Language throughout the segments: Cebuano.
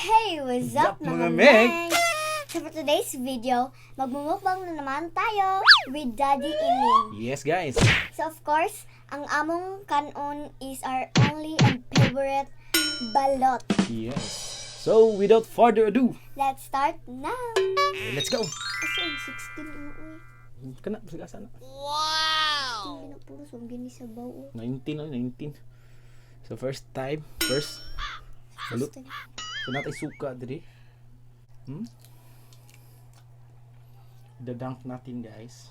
Hey, what's up, What's up, mga mga meg? meg? So for today's video, magmumukbang na naman tayo with Daddy Ining. Yes, guys. So of course, ang among kanon is our only and favorite balot. Yes. So, without further ado, Let's start now! Let's go. Asa ang 16 ano uy? Kana, sige asa na. 16 gina puro so gini sa baw. 19 na, 19. So, first time, first balot. So, natay suka diri. Dadunk natin, guys.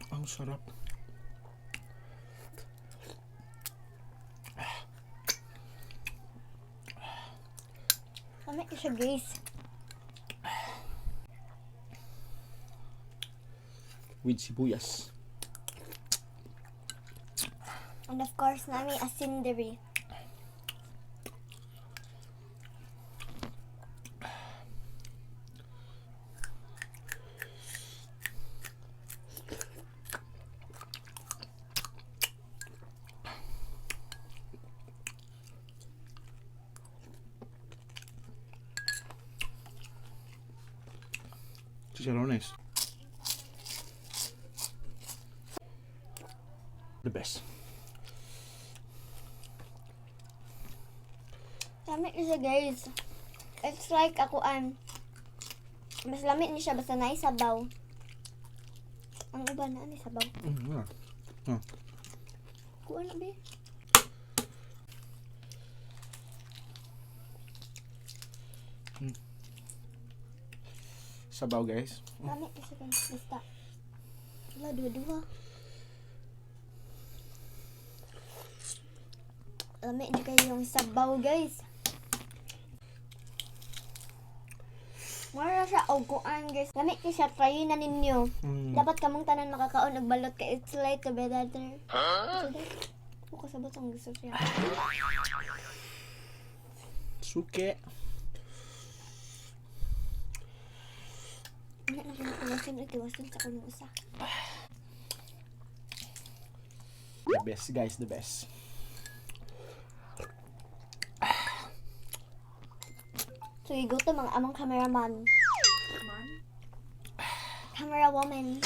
Ang sarap. Kami siya, guys. With sibuyas. And of course, nami asin diri. Chicharrones. The best. Lami siya, guys. It's like ako an mas lami ni siya basta naay sabaw. Ang uban na ni sabaw. Yeah. Kuan na be. Sabaw, guys. Lami ni siya, guys. Basta. Wala, duha-duha. Lami ni kayo yung sabaw, guys. Mara siya og kuan, guys. Lami ni siya, try na ninyo. Dapat kamong tanan makakaon og balot kay it's like the better. Huh? Ko kasabot ang gusto siya. Suke. Wala na kung tiwason, ay tiwason sa kunong usa. The best, guys. The best. So igutom ang among cameraman. Camera woman.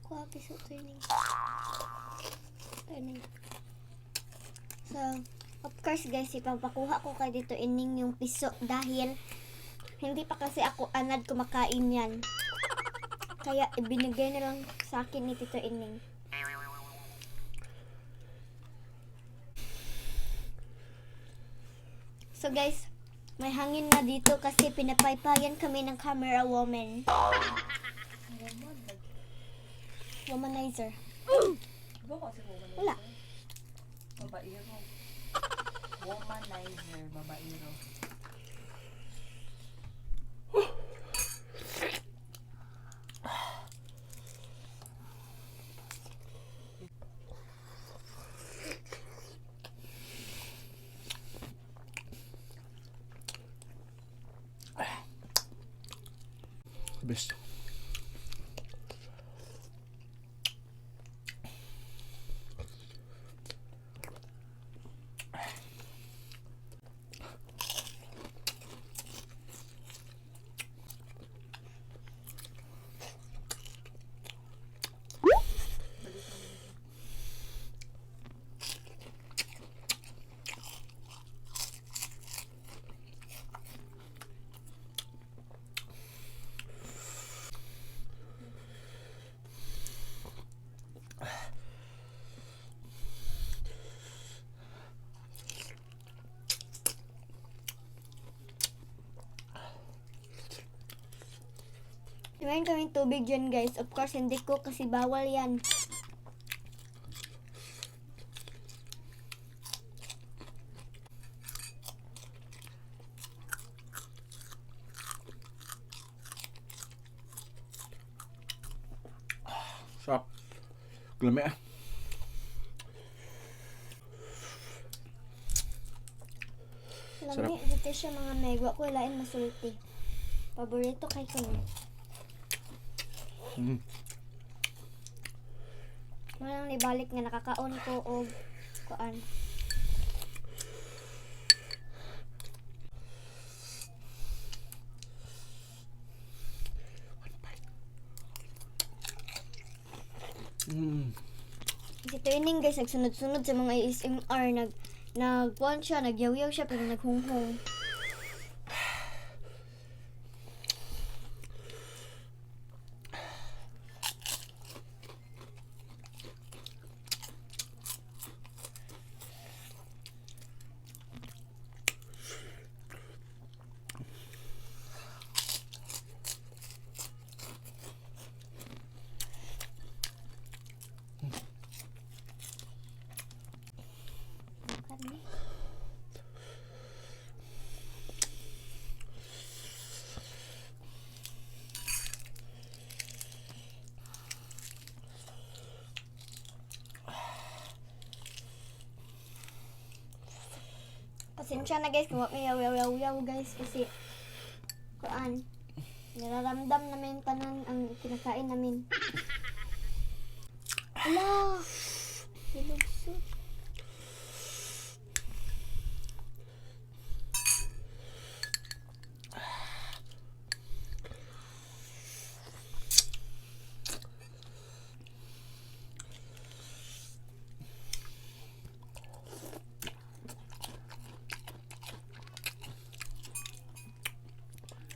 Kuha piso turning. Turning. So, of course, guys, ipapakuha ko kay dito ining yung piso dahil hindi pa kasi ako anad kumakain yan. Kaya ibinigay na lang sa akin ni Tito Ining. So guys, may hangin na dito kasi pinapaypayan kami ng camera woman. Womanizer. Wala. Babaero. Womanizer, babaero. The best. Meron kaming tubig dyan, guys. Of course, hindi ko kasi bawal yan. Sarap. Lami ah. Sarap. Lami, dito siya mga megwa ko. Lain masulti. Paborito kay ko ni. Walang nibalik nga nakakaon ko og kuan. One bite. Si Tuining guys, nagsunod-sunod sa mga ASMR. Nagkuan siya, nagyaw-yaw siya, pero naghunghong. Karne. Pasensya na guys kung wa may yaw yaw yaw yaw guys kasi kuan nararamdam namin tanan ang kinakain namin. Ala! Nilugsot.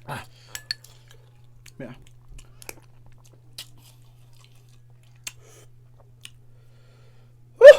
Ah. Lami ah. Woo!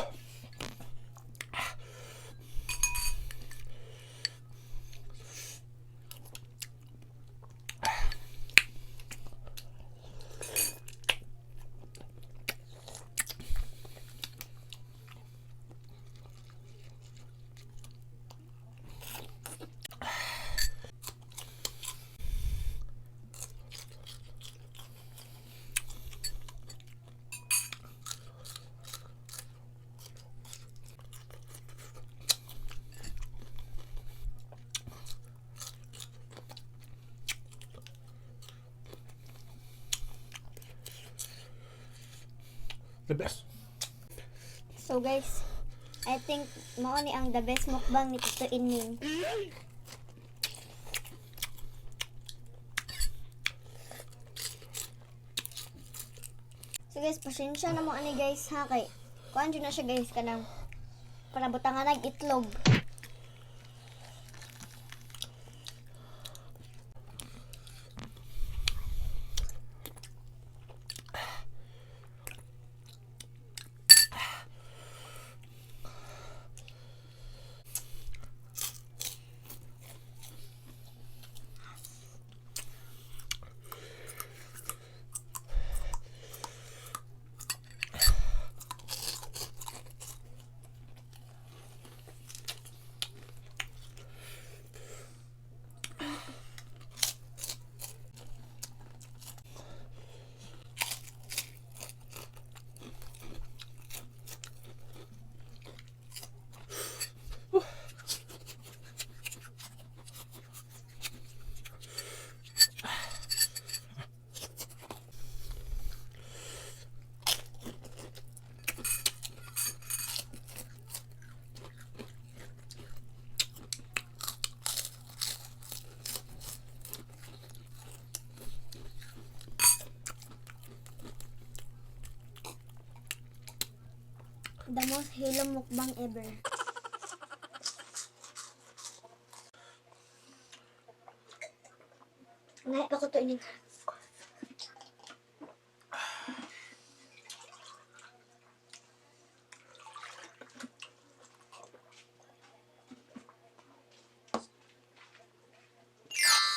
The best. So guys, I think mao ni ang the best mukbang ni Tito Ining. So guys, pasensya na mo ani guys ha kay kuan jud na siya guys kanang para butangan nag itlog. The most hilo mukbang ever. Ngayon pa ko to ining.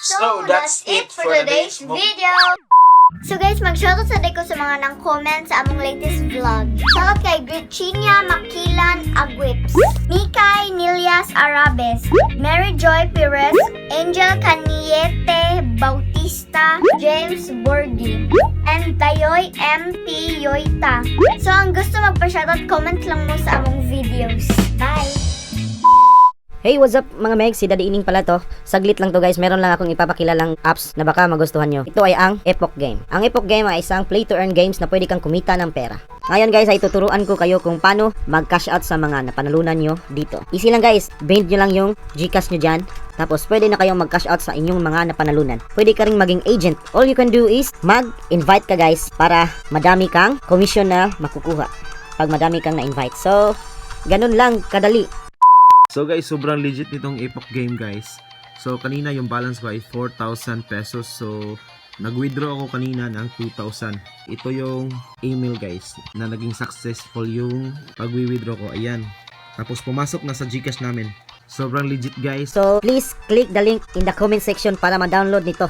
So, that's it for today's video. So guys, mag-shoutout sad ko sa mga nang comment sa among latest vlog. Shoutout kay Gretchinia Makilan Agwips, Mikay Nilias Arabes, Mary Joy Perez, Angel Caniete Bautista, James Borgi, and Tayoy MP Yoita. So ang gusto magpa-shoutout, comment lang mo sa among videos. Bye! Hey, what's up, mga meg? Si Daddy Ining pala to. Saglit lang to, guys, meron lang akong ipapakilalang apps na baka magustuhan nyo. Ito ay ang Epoch Game. Ang Epoch Game ay isang play to earn games na pwede kang kumita ng pera. Ngayon, guys, ay tuturuan ko kayo kung paano mag-cash out sa mga napanalunan nyo dito. Easy lang, guys, bind nyo lang yung Gcash nyo dyan. Tapos pwede na kayong mag-cash out sa inyong mga napanalunan. Pwede ka ring maging agent. All you can do is mag-invite ka, guys, para madami kang commission na makukuha pag madami kang na-invite. So, ganun lang kadali. So guys, sobrang legit nitong Epoch Game, guys. So kanina yung balance ko ay 4,000 pesos. So nag-withdraw ako kanina ng 2,000. Ito yung email, guys, na naging successful yung pag-withdraw ko. Ayan. Tapos pumasok na sa GCash namin. Sobrang legit, guys. So, please click the link in the comment section para ma-download nito.